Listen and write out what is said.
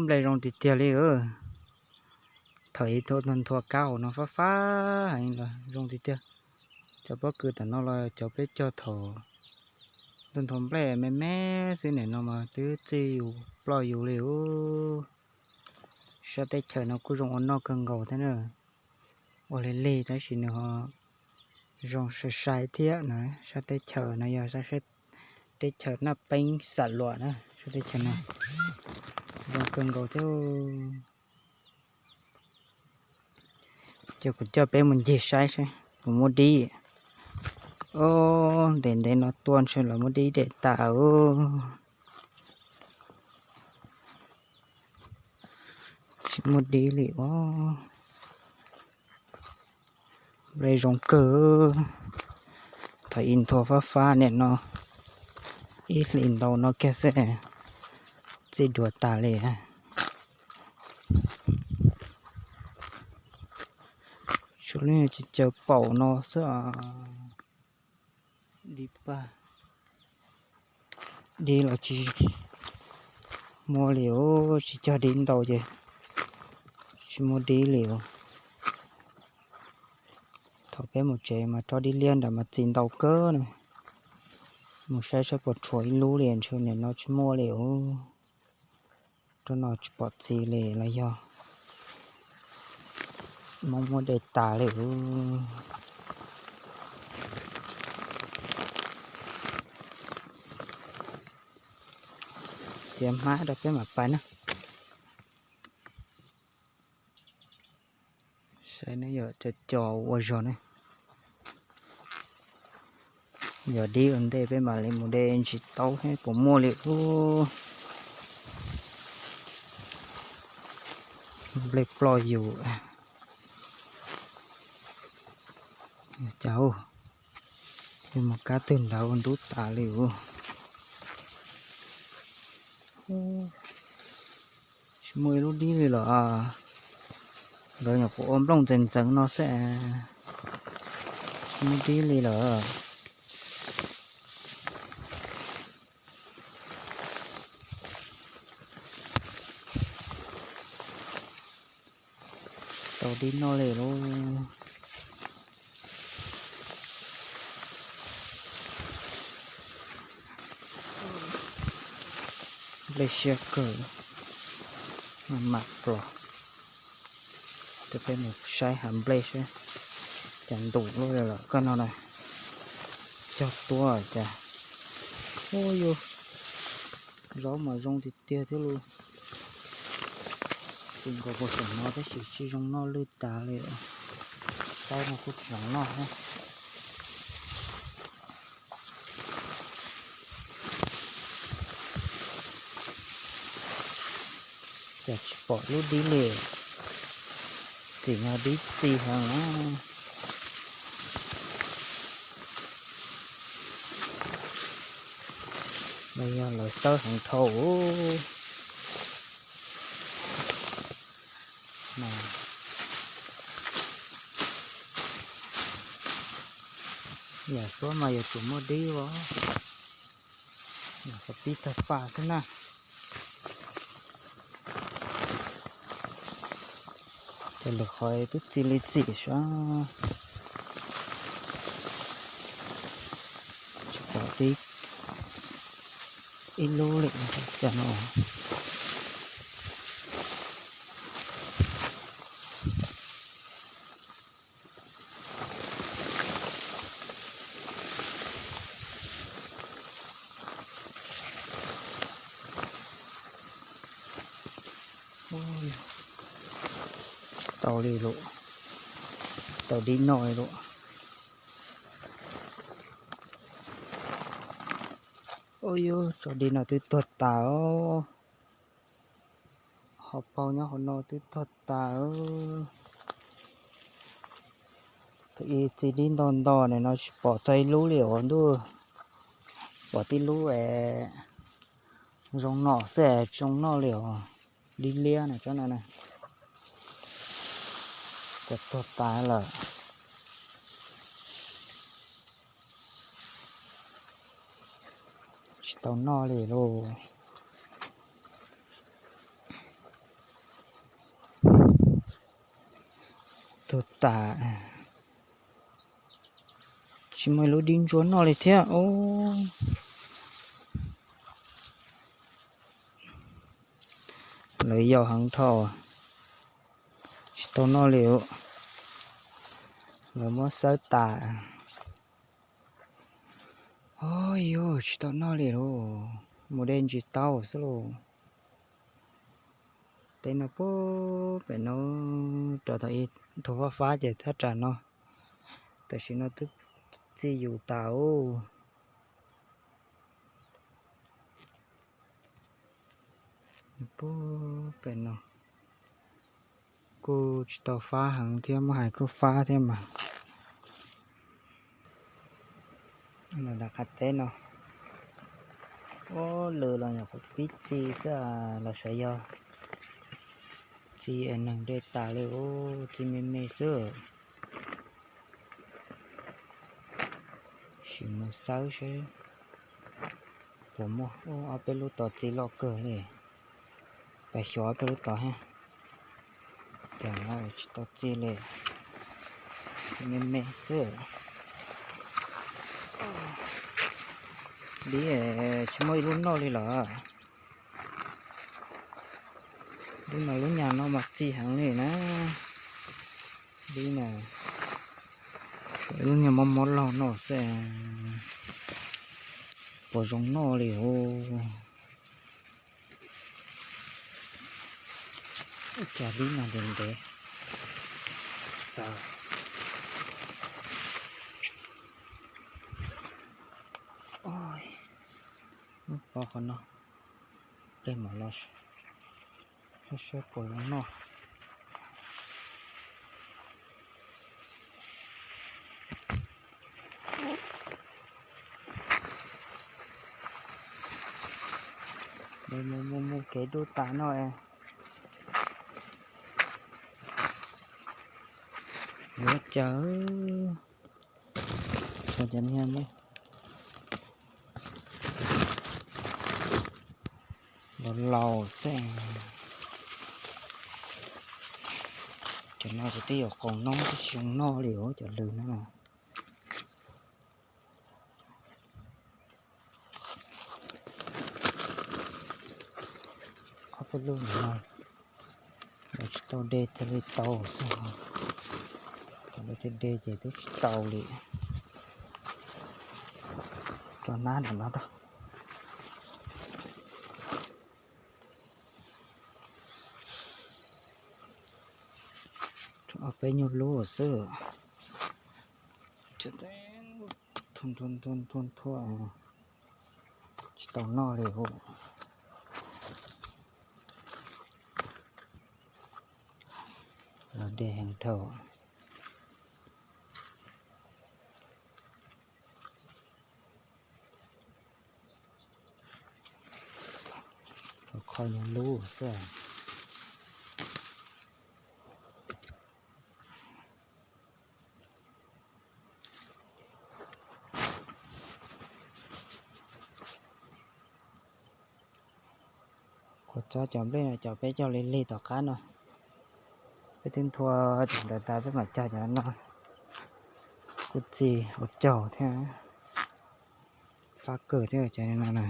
Nplej zoo tiag tiag li. Thaum ib thaum nthua kab hauv no fab fab heev los zoo tiag tiag. Cov pob kws tam no los cov peb cog thaum ntuj nthua nplej me me xwb, nim no mas twb txij yus ploj yus li ub. Sab teb chaws no kuj zoo ua noj kawg nkaus thiab na. Ua lig lig tab sis nws ho zoo sai sai thiab na. Sab teb chaws no yog sab teb chaws Naj Peeb Xam Luam na, sab teb chaws no zoo kawg nkaus thiab. Ces kuv coj peb mus ncig saib saib puas muaj dib. Ob, ntev ntev no tuaj ntshe los muaj dib dej tas. Tsis muaj dib li os. Nplej zoo kawg. Thaum ib nthua fab fab nim no, ib hlis ntau no kiag xwb txij duav tas li. Tshuav li caws paum no xwb. Dib pag, dib los tsis muaj li os, tsis cog dib ntau ces tsis muaj dib li os. Thaum peb mus tsev mas rho dib liab nram mas txi ntau kawg na. Mus saib saib puas tshuav ib lub li, ntshe nim no tsis muaj li os. Rau no tsis pom txi li los yog Hmoob muab dej tas li os. Txiav hmab rau peb mam pais na. Saib neb yog cov cos ua zog ne. Yog dib ua ntej peb mam li mus de ntsis taub seb puas muaj li ub. Nplej ploj yus. Cas mus kab twg nrad ua ntub tas li ub. Tsis muaj ib lub dib li lawm. Nkawd nyuam qhuav ua nplooj ntxeev ntxeev no xwb, tsis muaj dib li lawm. Tau dib noj li lauj. Nplej siab kawg, mam plos. Ces peb mus saib hav nplej seb cas ntus lawm koj no na. Cog tuaj cas. Ub, yus zaub mas zoo tiag tiag thiab lauj. Tsis nkaus puas xeem no tab sis tsis zoo noj lwj tas li. Saib no kuj tsis zoo noj thiab. Cas tsis pom lub dib li. Txim no dib txi heev na. Los yog lawv xawb heev dhau. Yam xuab mas yuav tsum muaj dib os. Yam qhov pib tag pas xwb na. Ces lwm qhov twb txi li txim sav. Tsis pom dib ib lub li cas no. Tsis tau li lawm, tau dib noj li lawm. Ub, yus tso dib no twb tuag tas os. Hauv paus nyob hauv no twb tuag tas. Thaum ub txi dib nto nto nim no tsis pom txog ib lub li os ntuj. Pom tib lub es zoo noj xwb es tsis zoo noj li os. Dib liab na tsob no na. Ces tuag tas lawm. Tsis tau noj li lauj. Tuag tas, tsis muaj ib lub dib ntsuab noj li thiab os. Lawv yau heev dhau, tsis tau noj li. Lawv muab xawb tas. Os, yuav tsis tau noj li lauj, mus de ntsis taub xwb lauj. Teb no puag pem no, rau thaum ub thaum fab fab ces thaj tsam no, tam sim no twb txi yus tas os. Puag pem no kuj tsis tau fab heev thiab, muab hais kuj fab thiab mas. Nram qab teb no, ub, lwm los nyuam qhuav pib txi xwb, los sav yog txi es neeg de tas li, ub, txi me me xwb. Sim mus xawb seb puas muaj, ub, ob peb lub tod txi loj kawg li. Pais xyov ob peb lub tod thiab. Ces no tsis tau txi li, txi me me xwb. Dib tsis muaj ib lub noj li los. Lub no lub nyag no mas txi heev li na. Dib na, lub nyag mob mob laug no xwb, puas zoo noj li os. Ua cas dib no ntev ntev. Mus pov qhov no, ple mam los saib puas zoo noj. Mus mus mus kev dub tas no es. Yuav cas, cov niag mus laus laus xwb. Cov no ces twb yuav qaus noob twb tsis zoo noj li os cov lwm no. Ob peb lub no lawv tsis tau de thiaj li tau xwb, thaum lawv thiaj de ces twb tsis tau li. Tso nab nram no rau. Ob peb nyuag lub xwb. Thua thua thua, tsis tau noj li os. Los de heev dhau. Qhov nyuag lub xwb. Kuv txob cov nplej no cov peb cog lig lig tom qab no, peb twb nthua cov ntawd tas peb mam cog cov no. Kuj txi ua caug thiab, fab kawg thiab cov no na.